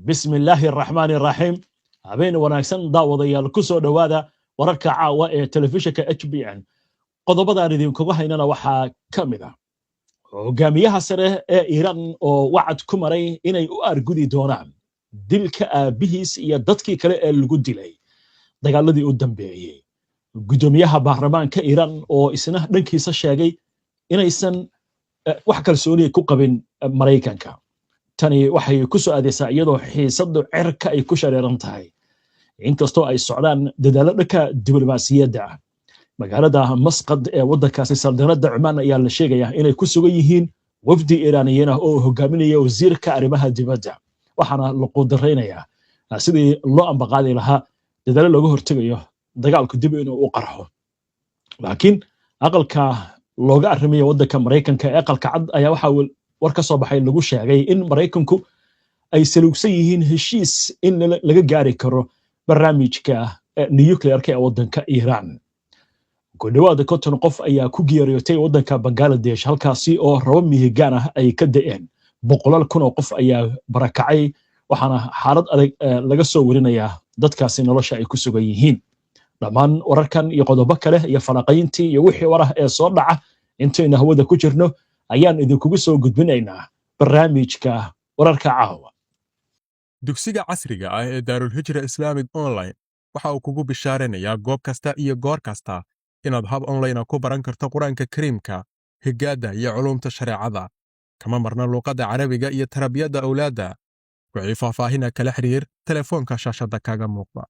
Bismi illaahi araxmaani araxiim. Habeen wanaagsan, daawadayaal. Ku soo dhowaada wararka caawa ee telefishinka HBN. Qodobadaan idinkugu haynana waxaa ka mid ah hogaamiyaha sare ee Iiraan oo wacad ku maray inay u argudi doonaan dilka aabbihiis iyo dadkii kale ee lagu dilay dagaaladii u dambeeyey, guddoomiyaha baarlamaanka Iiraan oo isna dhankiisa sheegay inaysan wax kalsooniya ku qabin Maraykanka. Tani waxay ku soo aadaysaa iyadoo xiisaddu cirka ay ku shareeran tahay, inkastoo ay socdaan dadaallo dhanka diblomaasiyadda ah. Magaalada Masqad ee waddankaasi Saldanadda Cumaan ayaa la sheegayaa inay ku sugan yihiin wafdi Iiraaniyiin ah oo hogaaminaya wasiirka arrimaha dibadda, waxaana la quudaraynayaa sidii loo ambaqaadi lahaa dadaallo looga hortegayo dagaalku dib inuu u qarxo. Laakiin aqalka looga arrimaya waddanka Maraykanka ee Aqalka Cad ayaa waxaa war ka soo baxay lagu sheegay in Maraykanku ay saluugsan yihiin heshiis in laga gaari karo barnaamijka nuclearka ee waddanka Iiraan. Ku dhowaada 50 qof ayaa ku geeriyootay waddanka Bangaladesh, halkaasi oo roobab mihigaan ah ay ka da'een. Boqolaal kun oo qof ayaa barakacay, waxaana xaalad adag laga soo werinayaa dadkaasi nolosha ay ku sugan yihiin. Dhammaan wararkan iyo qodobo kale iyo falanqayntii iyo wixii war ah ee soo dhaca intaynu hawada ku jirno ayaan idinkugu soo gudbinaynaa barnaamijka wararka caawa. Dugsiga casriga ah ee Daarulhijra Islamic Online waxa uu kugu bishaaranayaa goob kasta iyo goor kasta inaad hab online ku baran karto Qur-aanka Kariimka, higaadda iyo culuumta shareecada. Kama marna luuqadda Carabiga iyo tarbiyadda awlaadda. Wixii faahfaahina kala xiriir telefoonka shaashadda kaaga muuqda.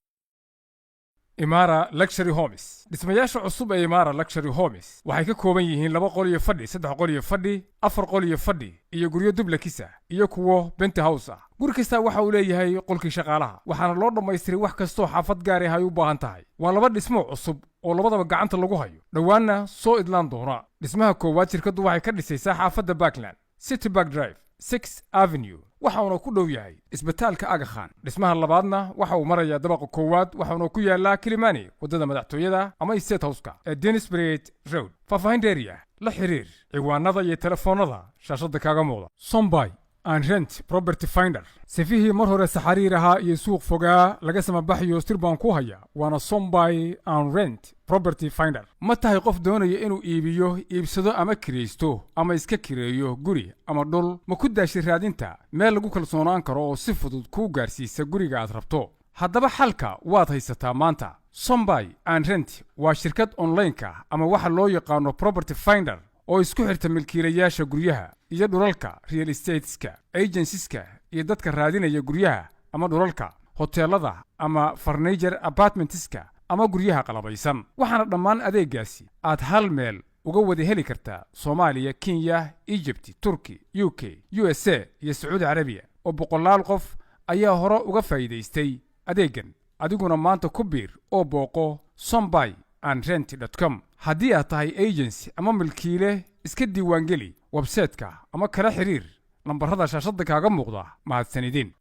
Imaara Luxury Homes. Dhismayaasha cusub ee Imaara Luxury Homes waxay ka kooban yihiin 2 qol iyo fadhi, 3 qol iyo fadhi, 4 qol iyo fadhi iyo guryo duplex ah iyo kuwo penthouse ah. Guri kasta waxa uu leeyahay qolkii shaqaalaha, waxaana loo dhammaystiray wax kastoo xaafad gaari ah ay u baahan tahay. Waa laba dhismo cusub oo labadaba gacanta lagu hayo, dhowaanna soo idlaan doona. Dhismaha koowaad shirkaddu waxay ka dhisaysaa xaafadda Parkland, City Park Drive, 6 Avenue, waxauna ku dhow yahay isbitaalka Aga Khan. Dhismaha labaadna waxa uu marayaa dabaqa koowaad, waxauna ku yaalaa Kilimani, waddada madaxtooyada ama State Houseka ee Denisbrid Road. Faahfaahin dheeri ah la xiriir ciwaanada iyo telefoonnada shaashadda kaaga muuqda. Somby and Rent Property Finder. Sifihii mar hore saxariir ahaa iyo suuq fogaa laga samabaxayo, sir baan ku hayaa, waana Somby and Rent Property Finder. Ma tahay qof doonaya inuu iibiyo, iibsado ama kiraysto ama iska kireeyo guri ama dhul? Ma ku daashay raadinta meel lagu kalsoonaan karo oo si fudud kuu gaarsiisa guriga aad rabto? Haddaba xalka waad haysataa maanta. Somby and Rent waa shirkad online-ka ama waxa loo yaqaano property finder oo isku xirta milkiilayaasha guryaha iyo dhulalka, real estateska, agencieska iyo dadka raadinaya guryaha ama dhulalka, hoteelada ama furnished apartmentska ama guryaha qalabaysan. Waxaana dhammaan adeegaasi aad hal meel uga wada heli kartaa Soomaaliya, Kenya, Egypt, Turki, UK, USA iyo Sacuudi Carabiya, oo boqolaal qof ayaa hore uga faa'iidaystay adeeggan. Adiguna maanta ku biir oo booqo somby and rent com. Haddii aad tahay agency ama milkiile, iska diiwaangeli website-ka ama kala xiriir lambarrada shaashadda kaaga muuqda. Mahadsanidin.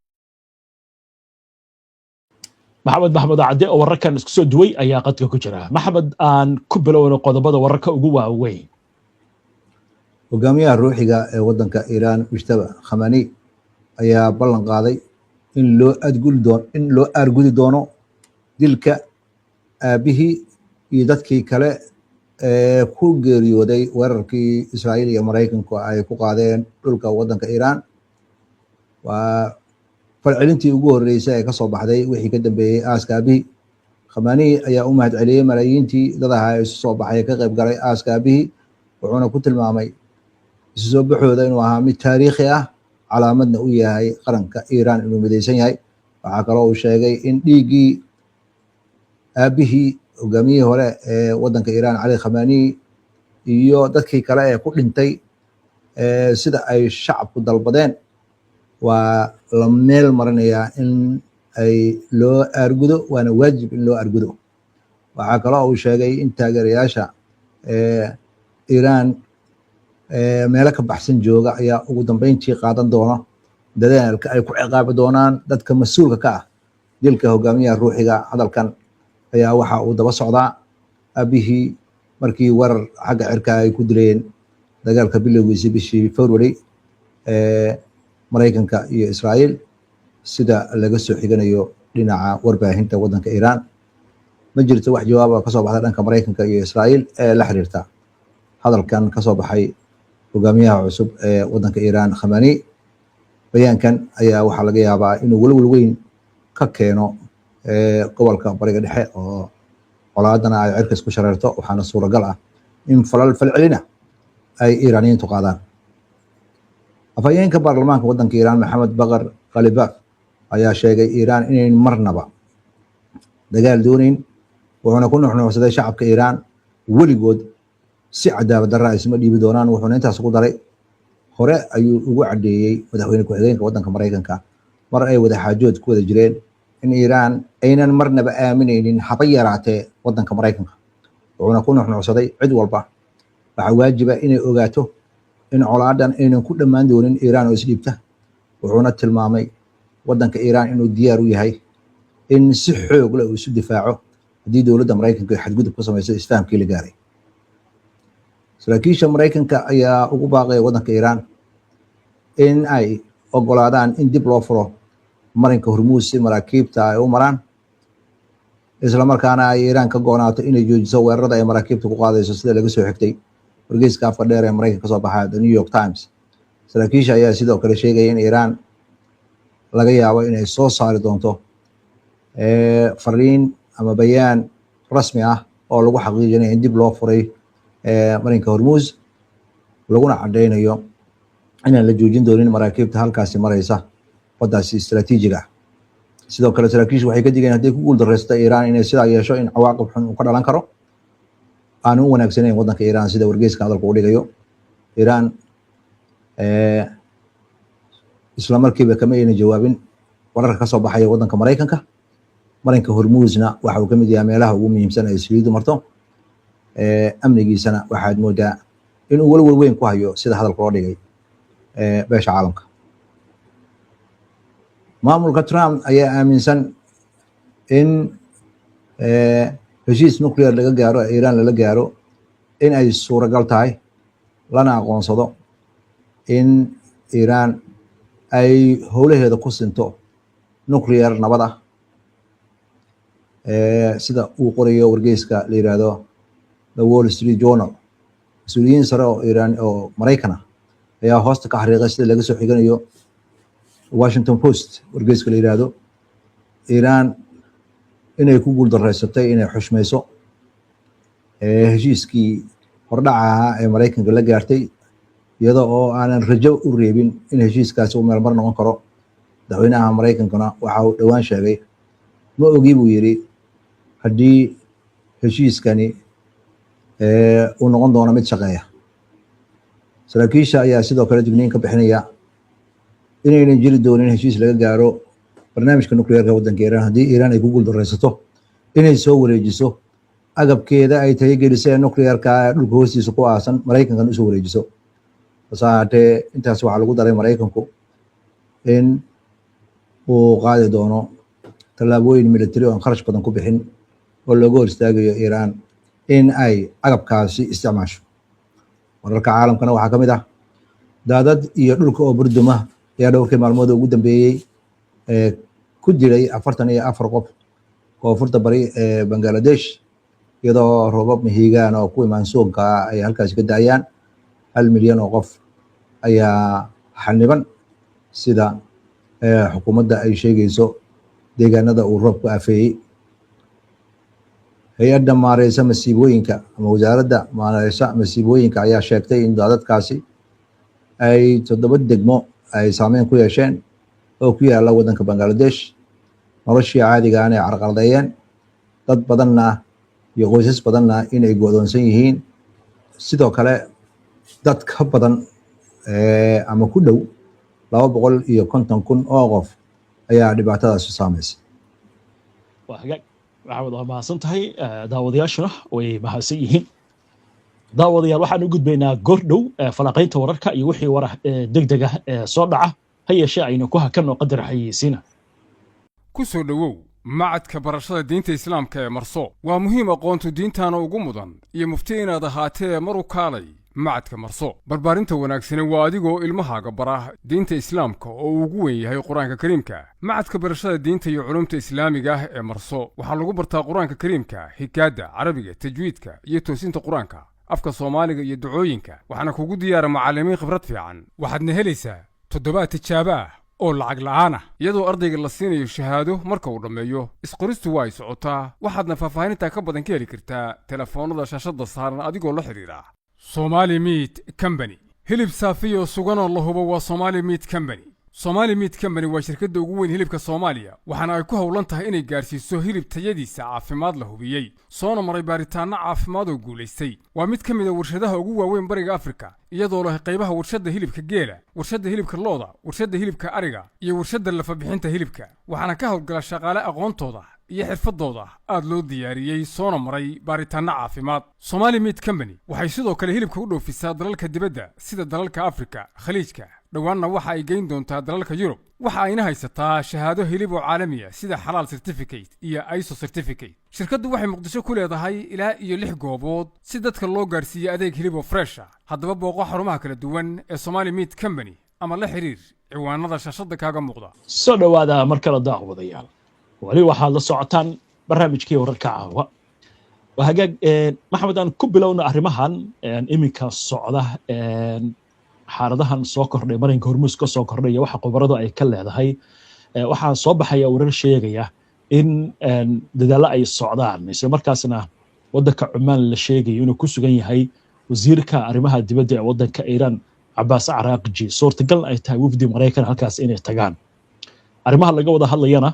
Maxamed Maxmud Cadde oo wararkan isku soo duway ayaa qadka ku jira. Maxamed, aan ku bilowno qodobada wararka ugu waaweyn. Hogaamiyaha ruuxiga ee waddanka Iiraan, Mujtaba Khamani, ayaa ballan qaaday in loo aargudi doono dilka aabihii iyo dadkii kale ee ku geeriyooday weerarkii Israa'iil iyo Maraykanku ay ku qaadeen dhulka waddanka Iiraan. Waa falcelintii ugu horreysay ee kasoo baxday wixii ka dambeeyey aaska aabihii. Khamani ayaa u mahad celiyey malaayiintii dad ahaa ee isu soo baxay ee ka qayb galay aaska aabihii, wuxuuna ku tilmaamay isu soo baxooda inuu ahaa mid taariikhi ah, calaamadna u yahay qaranka Iiraan inuu midaysan yahay. Waxaa kaloo uu sheegay in dhiiggii aabihii, hogaamiyihii hore ee waddanka Iiraan, Cali Khamani, iyo dadkii kale ee ku dhintay, sida ay shacabku dalbadeen waa la meel marinayaa in ay loo aargudo, waana waajib in loo aargudo. Waxaa kaloo uu sheegay in taageerayaasha Iiraan meelo ka baxsan jooga ayaa ugu dambeyntii qaadan doona dadaalka ay ku ciqaabi doonaan dadka mas-uulka ka ah dilka hogaamiyaha ruuxiga. Hadalkan ayaa waxa uu daba socdaa aabihii markii weerar xagga cirka ay ku dileen dagaalka bilowgiisii bishii February ee Maraykanka iyo Israa'iil. Sida laga soo xiganayo dhinaca warbaahinta waddanka Iiraan, ma jirto wax jawaaba kasoo baxda dhanka Maraykanka iyo Israa'iil ee la xiriirta hadalkan kasoo baxay hogaamiyaha cusub ee waddanka Iiraan, Khamani. Bayaankan ayaa waxaa laga yaabaa inuu welwel weyn ka keeno gobolka Bariga Dhexe oo colaadana ay cirka isku shareerto, waxaana suuragal ah in falal falcelina ay Iiraaniyiintu qaadaan. Afhayeenka baarlamaanka waddanka Iiraan, Maxamed Bakar Khalibaf, ayaa sheegay Iiraan inayn marnaba dagaal dooneyn, wuxuuna ku nuxnuuxsaday shacabka Iiraan weligood si cadaalad darra isma dhiibi doonaan. Wuxuuna intaas ku daray hore ayuu ugu caddeeyey madaxweyne ku-xigeenka waddanka Maraykanka mar ay wada xaajood ku wada jireen in Iiraan aynan marnaba aaminaynin haba yaraatee waddanka Maraykanka. Wuxuuna ku nuxnuuxsaday cid walba waxaa waajiba inay ogaato in colaadan aynan ku dhammaan doonin Iiraan oo isdhiibta. Wuxuuna tilmaamay waddanka Iiraan inuu diyaar u yahay in si xoog leh uu isu difaaco haddii dowladda Maraykanka ay xadgudub ku samayso isfahamkii la gaaray. Saraakiisha Maraykanka ayaa ugu baaqaya waddanka Iiraan in ay ogolaadaan in dib loo furo marinka Hormuus si maraakiibta ay u maraan, isla markaana ay Iiraan ka go'naato inay joojiso weerarada ay maraakiibta ku qaadayso, sida laga soo xigtay wargeyska afka dheer ee Maraykanka kasoo baxa, The New York Times. Saraakiisha ayaa sidoo kale sheegaya in Iiraan laga yaabo inay soo saari doonto fariin ama bayaan rasmi ah oo lagu xaqiijinayo in dib loo furay marinka Hormuus, laguna cadeynayo inaan la joojin doonin maraakiibta halkaasi maraysa, baddaasi istaraatiijiga ah. Sidoo kale saraakiishu waxay ka digeen hadday ku guuldareysato Iiraan inay sidaa yeesho in cawaaqib xun uu ka dhalan karo aan u wanaagsanayn waddanka Iiraan, sida wargeyska hadalka u dhigayo. Iiraan isla markiiba kama ayna jawaabin wararka kasoo baxaya waddanka Maraykanka. Marinka Hormuusna waxa uu ka mid yahay meelaha ugu muhiimsan ay saliidu marto, amnigiisana waxaad moodaa inuu welwel weyn ku hayo, sida hadalka loo dhigay, beesha caalamka. Maamulka Trump ayaa aaminsan in heshiis nuclear laga gaaro Iiraan lala gaaro in ay suuragal tahay, lana aqoonsado in Iiraan ay howlaheeda ku sinto nuclear nabad ah, sida uu qorayo wargeyska la yiraahdo The Wall Street Journal. Mas-uuliyiin sare oo Iiraan oo Maraykan ah ayaa hoosta ka xariiqay, sida laga soo xiganayo Washington Post wargeyska la yiraahdo, Iiraan inay ku guuldareysatay inay xushmayso heshiiskii hordhaca ahaa ee Maraykanka la gaartay, iyada oo aanan rajo u reebin in heshiiskaasi uu meelmar noqon karo. Madaxweynaha Maraykankuna waxa uu dhowaan sheegay, ma ogi buu yidhi, haddii heshiiskani uu noqon doono mid shaqeeya. Saraakiisha ayaa sidoo kale digniin ka bixinaya inaynan jiri doonin heshiis laga gaaro barnaamijka nuclearka waddanka Iiraan haddii Iiraan ay ku guuldareysato inay soo wareejiso agabkeeda ay tayagelisay ee nuclearka ee dhulka hoostiisa ku aasan, Maraykankan usoo wareejiso. Hase ahaatee intaas waxaa lagu daray Maraykanku in uu qaadi doono tallaabooyin military oo aan kharash badan ku bixin oo looga hor istaagayo Iiraan in ay agabkaasi isticmaasho. Wararka caalamkana waxaa ka mid ah daadad iyo dhulka oo burduma ayaa dhowrkii maalmood ugu dambeeyey ee ku dilay 44 qof koonfurta bari ee Bangladesh, iyadoo roobab mahiigaan oo kuwii maansuunka ah ay halkaasi ka da'ayaan. 1 milyan oo qof ayaa xaniban, sida xukuumadda ay sheegayso, deegaanada uu roobku afeeyey. Hay-adda maareysa masiibooyinka ama wasaaradda maareysa masiibooyinka ayaa sheegtay in daadadkaasi ay toddoba degmo ay saameyn ku yeesheen oo ku yaala waddanka Bangladesh, noloshii caadigaana ay carqaladeeyeen, dad badanna iyo qoysas badanna inay go'doonsan yihiin. Sidoo kale dad ka badan ama ku dhow 250,000 oo qof ayaa dhibaatadaasi saameysay. Waa hagaag, Maxamed, waa mahadsan tahay. Daawadayaashuna way mahadsan yihiin. Daawadayaal, waxaan u gudbaynaa goor dhow falanqaynta wararka iyo wixii warah deg deg ah ee soo dhaca. Ha yeeshee aynu ku hakanno qadar xayeysiina. Ku soo dhowow Macadka Barashada Diinta Islaamka ee Marso. Waa muhiim aqoontu diintaana ugu mudan iyo mufti inaad ahaatee mar u kaalay. Macadka Marso barbaarinta wanaagsani waa adigoo ilmahaaga bara diinta Islaamka oo uu ugu weyn yahay Qur-aanka Kariimka. Macadka barashada diinta iyo culumta islaamiga ah ee Marso waxaa lagu bartaa Qur-aanka Kariimka, hikaadda Carabiga, tajwiidka iyo toosinta Qur-aanka, afka Soomaaliga iyo ducooyinka. Waxaana kugu diyaara macallimiin khibrad fiican. Waxaadna helaysaa 7 tijaabo ah oo lacag la'aan ah, iyadoo ardayga la siinayo shahaado marka uu dhammeeyo. Isqoristu waa ay socotaa, waxaadna faahfaahintaa ka badan ka heli kartaa telefoonnada shaashadda saaran adigoo la xidhiidha Somali Meat Company. Hilib saafiyo suganoo la hubo waa Somali Meat Company. Somali Meat Company waa shirkadda ugu weyn hilibka Soomaaliya, waxaana ay ku howlan tahay inay gaarsiiso hilib tayadiisa caafimaad la hubiyey, soona maray baaritaanno caafimaad oo guulaystay. Waa mid ka mid a warshadaha ugu waaweyn Bariga Afrika, iyadoo leh qaybaha warshadda hilibka geela, warshadda hilibka lo'da, warshadda hilibka ariga iyo warshadda lafabixinta hilibka. Waxaana ka howlgala shaqaale aqoontooda iyo xirfadooda aad loo diyaariyey, soona maray baaritaanno caafimaad. Somali Meat Company waxay sidoo kale hilibka u dhoofisaa dalalka dibadda, sida dalalka Afrika, Khaliijka, dhowaanna waxa ay geyn doontaa dalalka Yurub. Waxa ayna haysataa shahaado hilib oo caalamiya, sida xalaal certificate iyo ISO certificate. Shirkaddu waxay Muqdisho ku leedahay ilaa iyo lix goobood si dadka loo gaarsiiyo adeeg hilib oo fresh ah. Haddaba booqo xarumaha kala duwan ee Somali Meat Company ama la xiriir ciwaanada shaashadda kaaga muuqda. Soo dhowaada mar kale, daawadayaal. Weli waxaad la socotaan barnaamijkii Wararka Caawa. Waa hagaag, Maxamed, aan ku bilowna arrimahan iminka socda, xaaladahan soo kordhay, marinka Hormuus ka soo kordhay iyo waxa khubaradu ay ka leedahay. Waxaa soo baxaya warar sheegaya in dadaallo ay socdaan, isla markaasna waddanka Cumaan la sheegayo inuu ku sugan yahay wasiirka arrimaha dibadda ee waddanka Iiraan, Cabaas Caraaqji. Suurtagal ay tahay wafdi Maraykan halkaas inay tagaan. Arrimaha laga wada hadlayana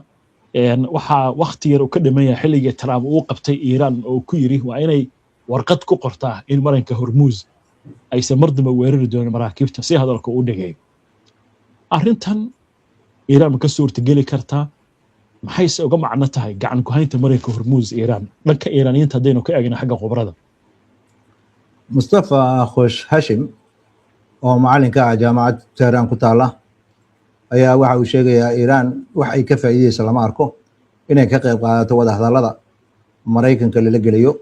waxaa wakti yar uu ka dhiman yahay xilligii Trump uu qabtay Iiraan oo ku yiri waa inay warqad ku qortaa in marinka Hormuus aysan mar dambe weerari doonin maraakiibta, si hadalka u dhigay. Arrintan Iiraan ma ka suurtageli kartaa? Maxayse uga macno tahay gacan ku-haynta marinka Hormuus Iiraan, dhanka Iiraaniyiinta haddaynu ka eegno xagga khubarada? Mustafa Khosh Hashim oo macalinka ah jaamacad Tehraan ku taala ayaa waxa uu sheegayaa Iiraan wax ay ka faa'iideysa lama arko inay ka qayb qaadato wada hadallada Maraykanka lala gelayo.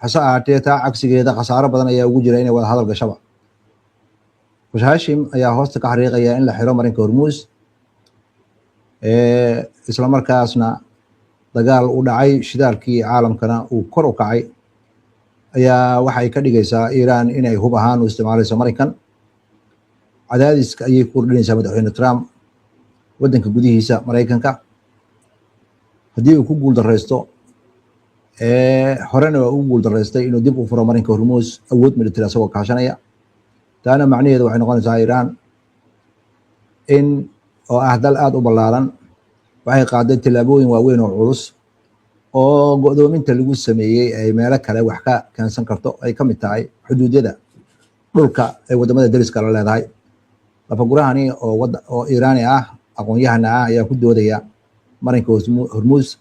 Hase ahaatee, taa cagsigeeda khasaaro badan ayaa ugu jira inay wada hadal gashaba. Khosh Hashim ayaa hoosta ka xariiqaya in la xiro marinka Hormuus, isla markaasna dagaal u dhacay, shidaalkii caalamkana uu kor u kacay, ayaa waxay ka dhigaysaa Iiraan inay hub ahaan u isticmaalayso marinkan. Cadaadiska ayay ku kordhinaysaa madaxweyne Trump waddanka gudihiisa Maraykanka. Haddii uu ku guul daraysto, horena waa ugu guul daraystay inuu dib u furo marinka Hormuus awood military asagoo kaashanaya, taana macnaheedu waxay noqonaysaa Iiraan in oo ah dal aada u ballaaran waxay qaaday tallaabooyin waaweyn oo culus oo go'doominta lagu sameeyey ay meelo kale wax ka keensan karto, ay ka mid tahay xuduudyada dhulka ay waddamada deriska la leedahay. Lafagurahani oo wada oo Iiraani ah, aqoon-yahana ah, ayaa ku doodaya marinka Hormuus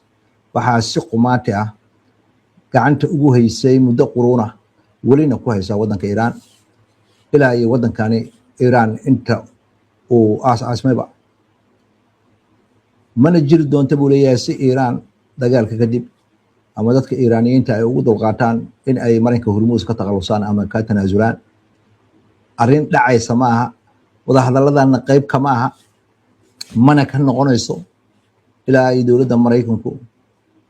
waxaa si qumaati ah gacanta ugu haysay muddo quruuna, welina ku haysaa waddanka Iiraan ilaa iyo waddankani Iiraan inta uu aas-aasmayba. Mana jiri doonta, buu leeyahay, si Iiraan dagaalka kadib ama dadka Iiraaniyiinta ay ugu dulqaataan in ay marinka Hormuus ka takhalusaan ama ka tanaasulaan. Arrin dhacaysa ma aha, wadahadaladana qayb kama aha, mana ka noqonayso ilaa ay dowladda Maraykanku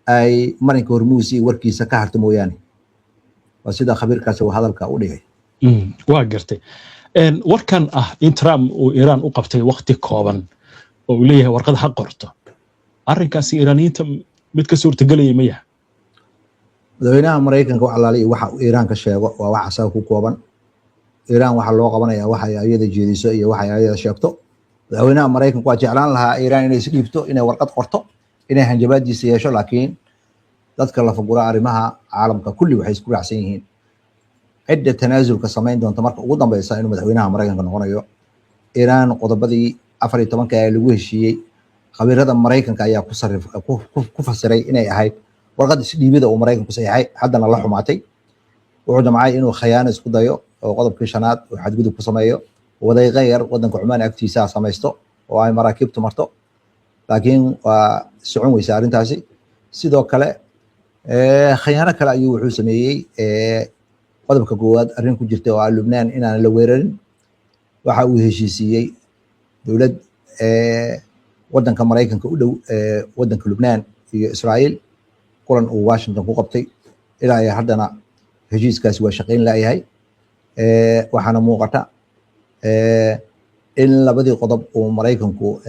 ay marinka Hormuus iyo warkiisa ka harto mooyaane. Waa sida khabiirkaasi uu hadalka u dhigay. Waa gartay. Warkan ah in Trump uu Iiraan u qabtay wakti kooban oo uu leeyahay warqad ha qorto, arrinkaasi Iiraaniyiinta mid ka suurtagelaya ma yahay? Madaxweynaha Maraykanka wax alaali iyo waxa uu Iiraan ka sheego waa wax asaga ku kooban. Iiraan waxaa loo qabanaya waxa ay ayada jeediso iyo waxa ay ayada sheegto. Madaxweynaha Maraykanka waa jeclaan lahaa Iiraan inay isdhiibto, inay warqad qorto, inay hanjabaadiisa yeesho, laakiin dadka lafagura arrimaha caalamka kulli waxay isku raacsan yihiin cidda tanaasulka samayn doonta marka ugu dambeysa inuu madaxweynaha Maraykanka noqonayo. Iiraan qodobadii 14-ka ee lagu heshiiyey, khabiirada Maraykanka ayaa ku sarif ku fasiray inay ahayd warqad isdhiibida uu Maraykanku saxiixay, haddana la xumaatay. Wuxuu damcay inuu khayaano isku dayo oo qodobkii shanaad uu xadgudub ku sameeyo, wadayqa yar waddanka Cumaan agtiisa samaysto oo ay maraakiibtu marto, laakiin waa socon weysa arrintaasi. Sidoo kale khayaano kale ayuu wuxuu sameeyey. Qodobka koowaad arrin ku jirta oo ah Lubnaan inaan la weerarin. Waxa uu heshiisiiyey dowlad waddanka Maraykanka u dhow, waddanka Lubnaan iyo Israa'iil, kulan uu Washington ku qabtay. Ilaa iyo haddana heshiiskaasi waa shaqayn laayahay. Waxaana muuqata in labadii qodob uu Maraykanku,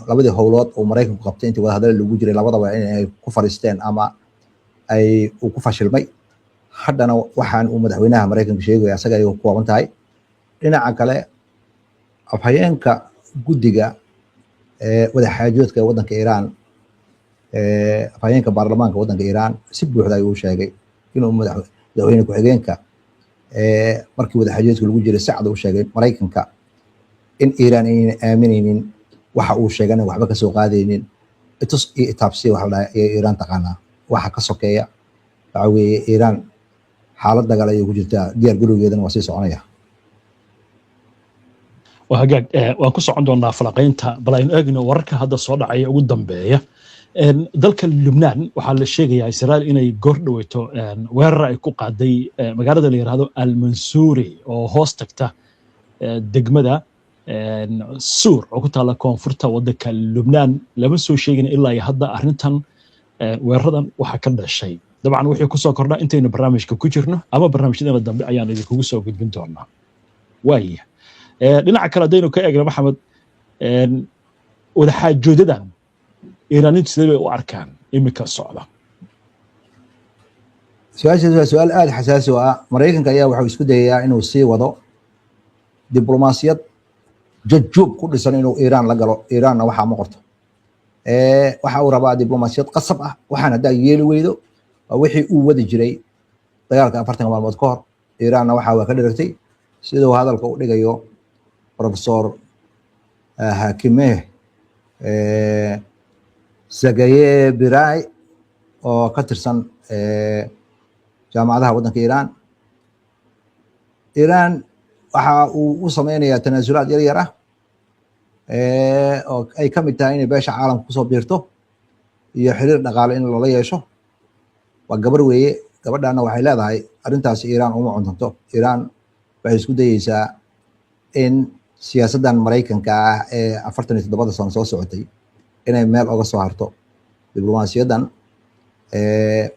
labadii howlood uu Maraykanku qabtay intii wadahadal lagu jiray, labadaba in ay ku fariisteen ama ay uu ku fashilmay. Haddana waxaan uu madaxweynaha Maraykanka sheegaya asaga ay ku kooban tahay. Dhinaca kale, afhayeenka guddiga wadaxaajoodka ee waddanka Iiraan, afhayeenka baarlamaanka waddanka Iiraan, si buuxda ayuu sheegay inuu madaxweyne ku-xigeenka markii wadaxaajoodka lagu jiray sacda u sheegay Maraykanka in Iiraan ayna aaminaynin waxa uu sheegana, waxba kasoo qaadaynin. Itus iyo itaabsiya waxa la dhahay ayay Iiraan taqaanaa. Waxa ka sokeeya waxa weeye Iiraan xaalad dagaal ayay ku jirtaa, diyaar garowgeedana waa sii soconaya. Waa hagaag, waan ku socon doonaa falaqaynta. Bal aynu eegno wararka hadda soo dhacaya ugu dambeeya. Dalka Lubnaan waxaa la sheegayaa Israel inay goor dhaweyto weerar ay ku qaaday magaalada la yidhaahdo Almansuuri oo hoos tagta degmada Suur oo ku taalla koonfurta waddanka Lubnaan. Lama soo sheegin ilaa iyo hadda arrintan weeraradan waxa ka dhashay. Dabcan wixii kusoo kordha intaynu barnaamijka ku jirno ama barnaamijyadeena dambe ayaan idinkugu soo gudbin doonaa. Waaya, dhinaca kale haddaynu ka eegno, Maxamed, wadaxaajoodadan Iiraaniintu sidee bay u arkaan iminka socda? Su-aashaas waa su-aal aada xasaasi u ah. Maraykanka ayaa waxuu isku dayayaa inuu sii wado diblomaasiyad jajuub ku dhisan inuu Iiraan la galo. Iiraanna waxaa ma qorto. Waxa uu rabaa diblomaasiyad qasab ah, waxaan haddaa yeeli weydo. Waa wixii uu wadi jiray dagaalka 40 maalmood ka hor. Iiraanna waxa waa ka dhiragtay. Siduu hadalka u dhigayo Professor Hakimeh Zagaye Birai oo ka tirsan jaamacadaha waddanka Iiraan, Iiraan waxa uu u sameynayaa tanaasulaad yar yar ah oo ay ka mid tahay inay beesha caalamka kusoo biirto iyo xiriir dhaqaale in loola yeesho. Waa gabar weeye. Gabadhana waxay leedahay arrintaasi Iiraan uma cuntanto. Iiraan waxay isku dayeysaa in siyaasaddan Maraykanka ah ee 47-da sano soo socotay inay meel oga soo harto. Diblomaasiyaddan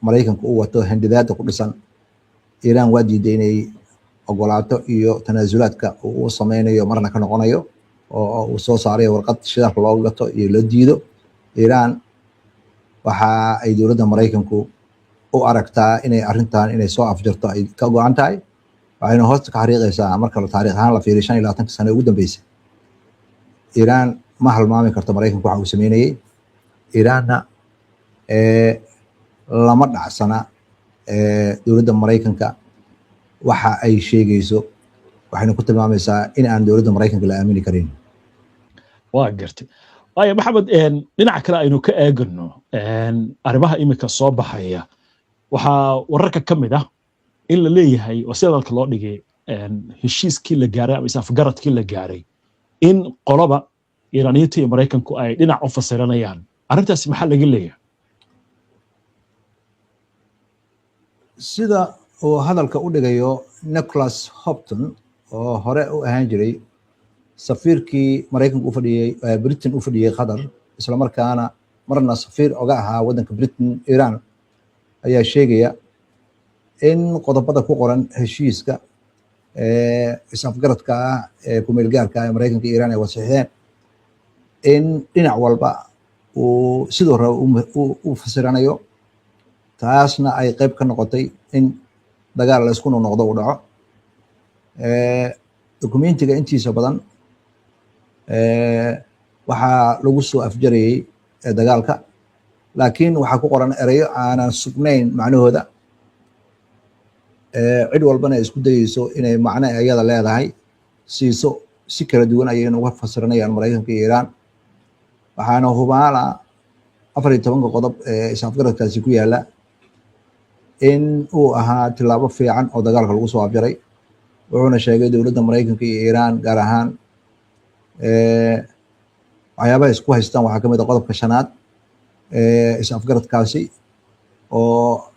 Maraykanka u wato, handidaadda ku dhisan, Iiraan waa diiday inay ogolaato iyo tanaasulaadka uu u sameynayo, marna ka noqonayo oo uu soo saarayo warqad shidaalka looga gato iyo loo diido. Iiraan waxa ay dowladda Maraykanku u aragtaa inay arrintan inay soo afjarto ay ka go-an tahay. Waxayna hoosta ka xariiqaysaa, marka taariikh ahaan la fiiriyo 25-ka sano ugu dambeysay, Iiraan ma halmaami karto Maraykanku waxa uu sameynayey. Iiraanna lama dhacsana dowladda Maraykanka waxa ay sheegayso, waxayna ku tilmaamaysaa in aan dowladda Maraykanka la aamini karin. Waa gartay. Waaya Maxamed, dhinaca kale aynu ka eegno arrimaha iminka soo baxaya. Waxaa wararka ka mid ah in la leeyahay oo sida dalka loo dhigay heshiiskii la gaaray ama is-afgaradkii la gaaray in qoloba Iiraaniyiinta iyo Maraykanku ay dhinac u fasiranayaan. Arrintaasi maxaa laga leeyahay? Sida uu hadalka u dhigayo Nicholas Hopton oo hore u ahaan jiray safiirkii Maraykanka u fadhiyey, Britain u fadhiyey Qatar, isla markaana marna safiir oga ahaa waddanka Britain Iran, ayaa sheegaya in qodobada ku qoran heshiiska is-afgaradka ah ee kumeel gaarka ah ee Maraykanka iyo Iran ay wasixeen in dhinac walba uu siduu rabo u fasiranayo, taasna ay qayb ka noqotay in dagaal la isku noqnoqdo uu dhaco. Documentiga intiisa badan waxaa lagu soo afjarayey dagaalka, laakiin waxaa ku qoran ereyo aanan sugnayn macnahooda, cid walbana ay isku dayeyso inay macno iyada leedahay siiso. Si kala duwan ayayna uga fasiranayaan Maraykanka iyo Iiraan. Waxaana hubaala 14-ka qodob ee is-afgaradkaasi ku yaala in uu ahaa tilaabo fiican oo dagaalka lagu soo afjaray. Wuxuuna sheegay dowladda Maraykanka iyo Iiraan gaar ahaan waxyaabaha isku haystaan waxaa kamid a qodobka shanaad ee is-afgaradkaasi oo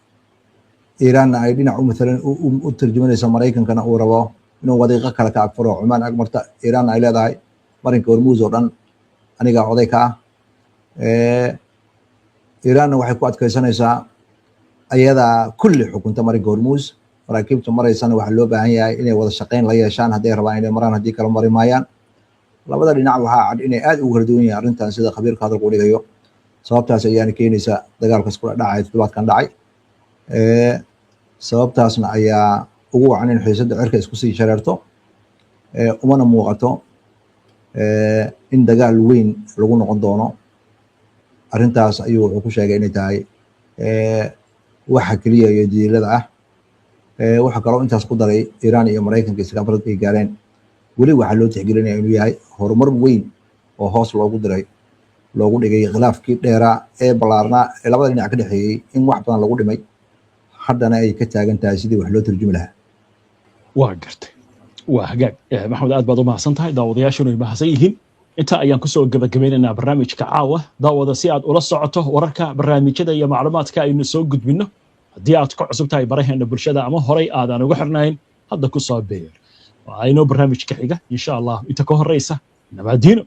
Iiraanna ay dhinac u maalan u tarjumanayso, Maraykankana uu rabo inuu wadiiqo kale ka agfuro Cumaan ag marta. Iiraanna ay leedahay marinka Hormuus oo dhan anigaa oday ka ah. Iiraanna waxay ku adkaysanaysaa ayadaa kulli xukunta marinka Hormuus, maraakiibta maraysana waxaa loo baahan yahay inay wada shaqayn la yeeshaan hadday rabaan inay maraan, haddii kala mari maayaan. Labada dhinac waxaa cad inay aad ugu kala duwan yihiin arrintan, sida khabiirka hadalku dhigayo. Sababtaas ayaana keenaysa dagaalkaas kula dhacay toddobaadkan dhacay. Sababtaasna ayaa ugu wacan in xiisadda cirka isku sii shareerto, umana muuqato in dagaal weyn lagu noqon doono. Arrintaas ayuu wuxuu ku sheegay inay tahay waxa keliya iyo diilada ah. Waxaa kaloo intaas ku daray Iiraan iyo Maraykanka iskaafrad ay gaareen weli waxaa loo tixgelinaya inuu yahay horumar weyn oo hoos loogu diray loogu dhigay khilaafkii dheeraa ee ballaarnaa ee labada dhinac ka dhexeeyey, in wax badan lagu dhimay, haddana ay ka taagan tahay sidii wax loo turjumi lahaa. Waa gartay, waa hagaag. Maxamed, aad baad u mahadsan tahay, daawadayaashuna ay mahadsan yihiin. Intaa ayaan kusoo gebagabeynaynaa barnaamijka caawa. Daawada, si aad ula socoto wararka, barnaamijyada iyo macluumaadka aynu soo gudbinno, haddii aad ku cusub tahay baraheena bulshada ama horay aadaan ugu xirnayn, hadda ku soo beer. Waa inoo barnaamijka xiga, insha Allah. Inta ka horeysa, nabadiino.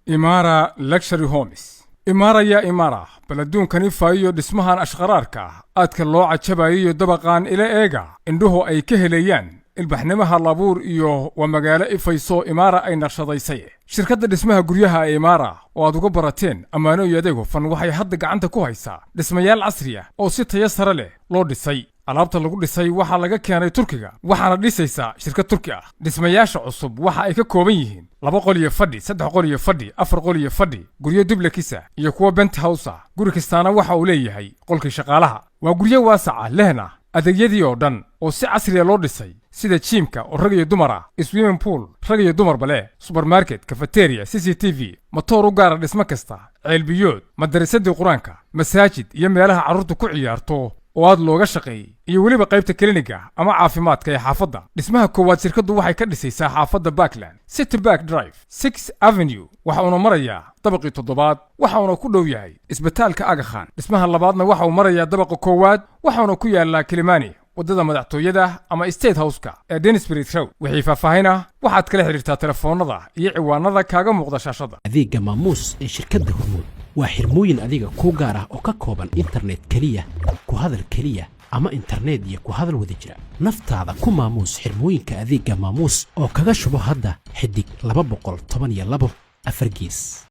Imaara Luxury Homes. Imaara yaa imaara, bal adduunkani faayiyo dhismahan ashqaraarka ah aadka loo cajabayiyo dabaqaan ila eega, indhuhu ay ka helayaan ilbaxnimaha labuur iyo waa magaalo ifayso Imaara ay naqshadaysay. Shirkadda dhismaha guryaha ee Imaara oo aad uga barateen ammaano iyo adeeg hufan waxay hadda gacanta ku haysaa dhismayaal casri ah oo si tayo sare leh loo dhisay. Alaabta lagu dhisay waxaa laga keenay Turkiga, waxaana dhisaysaa shirkad Turki ah. Dhismayaasha cusub waxa ay ka kooban yihiin 2 qol iyo fadhi, 3 qol iyo fadhi, 4 qol iyo fadhi, guryo duplex ah iyo kuwa penthouse ah. Guri kastaana waxa uu leeyahay qolkii shaqaalaha. Waa guryo waasaca lehna adeegyadii oo dhan oo si casriya loo dhisay, sida gym-ka oo rag iyo dumar ah, swimming pool rag iyo dumarba leh, supermarket, cafeteria, CCTV, matoor u gaara dhismo kasta, ceelbiyood, madarasadii Qur-aanka, masaajid iyo meelaha carruurtu ku ciyaarto oo aad looga shaqeeyey, iyo weliba qaybta kliniga ama caafimaadka ee xaafadda. Dhismaha koowaad shirkaddu waxay ka dhisaysaa xaafadda Parkland, City Park Drive, 6 Avenue, waxa uuna marayaa dabaqii toddobaad, waxa uuna ku dhow yahay isbitaalka Aga Khan. Dhismaha labaadna waxa uu marayaa dabaqa koowaad, waxauna ku yaallaa Kilimani, waddada madaxtooyada ama State House-ka ee Denisbrid Road. Wixii faahfaahin ah waxaad kala xidhiirtaa telefoonnada iyo ciwaanada kaaga muuqda shaashadda. Adeegga Maamuus ee shirkadda Hormuud waa xirmooyin adiga kuu gaar ah oo ka kooban internet keliya, ku hadal keliya ama internet iyo ku hadal wada jira. Naftaada ku maamuus xirmooyinka adeegga Maamuus oo kaga shubo hadda *212 4^.